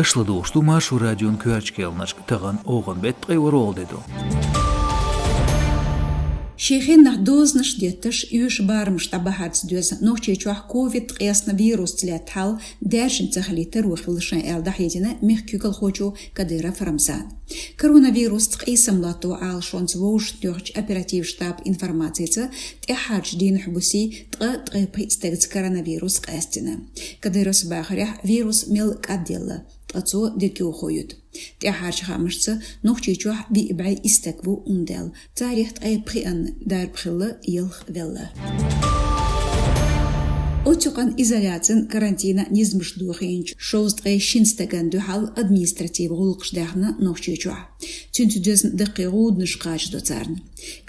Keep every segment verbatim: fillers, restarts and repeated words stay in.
Аша ладугӀуш ду Маршо радион коьртачу кхаьънашка. Тахана охан беттан ткъе ворхӀалгӀа де ду. Шен хеннахь дозанаш детташ, оьшуш барамаш дӀабахьарца доьзна Нохчийчохь ковид ткъаьсна вирусца лаьтта хьал даьржина ца хилийта таро хилла шайн аьлла дӀахьедина мехкан куьйгалхочо Кадыров Рамзана. Коронавирусца къийсам латточу Ӏалашонца вовшахтоьхначу оператив штабан информацица, тӀаьххьарчу дийнахь-буса ткъа, ткъе пхиъ стагца коронавирус къаьстина. Кадыровс бахарехь, вирус мел кӀадъелла, ткъа цо дегайовхо юьту. ТӀаьххьарчу хаамашца, Нохчийчохь виъ бӀе исс стаг ву ун даьлла. Царах ткъе пхиъанна дарба хилла, ялх велла. Оццу юкъанна изоляцин, карантинан низамаш дохийначу шовзткъе шина стагана дуьхьал административан гӀуллакхаш даьхна Нохчийчохь. Цуьнца доьзна даккхий гӀуданаш кхачадо царна.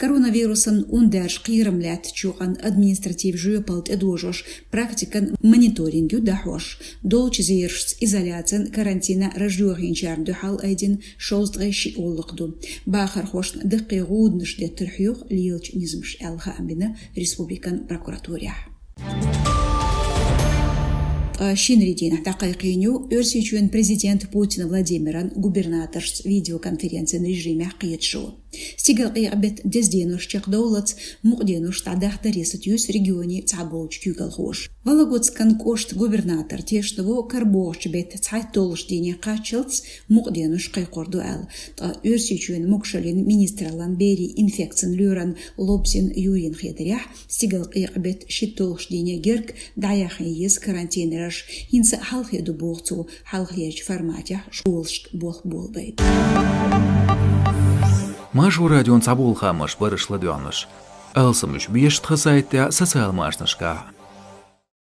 Коронавирусан ун даьржа кхерам лаьттачу юкъанна административан жоьпалла тӀедожош практикан мониторинг ю дӀахьош. Долчу зерашца, изоляцин, карантинан раж йохийначарна дуьхьал айдина шовзткъе шиъ гӀуллакх ду. Бахархошна даккхий гӀуданаш деттар хьоьху лелачу низамаша аьлла, хаам бина республикан прокуратурехь. Ткъа шинарин дийнахь дӀакхайкхийна ю Оьрсийчоьнан президентан Путин Владимиран губернаторшца видеоконференцин режимехь кхеташо. Стигалкъекъа-беттан деза денош чекхдовллалц мукъа денош дӀадахьа даре сатуьйсу регионийн цхьаболчу куьйгалхоша. Вологодскан кӀоштан губернатор тешна ву карарчу беттан цхьайтталгӀачу дийне кхаччалц мукъа денош кхайкхор ду аьлла. Ткъа Оьрсийчоьнан могушаллин министраллан берийн инфекцин лоьран Лобзин Юрийна хетарехь, стигалкъекъа-беттан шийтталгӀачу дийне герга дӀаяхьийна еза карантинан раж, хӀинца а хьалхе ду боху цо, хьалхалерчу форматехь школашка болх болабайта. Маршо радион цхьаболу хаамаш бара аша ладоьгӀнарш. Алсамаш беш тхан сайтехь, социал машанашкахь.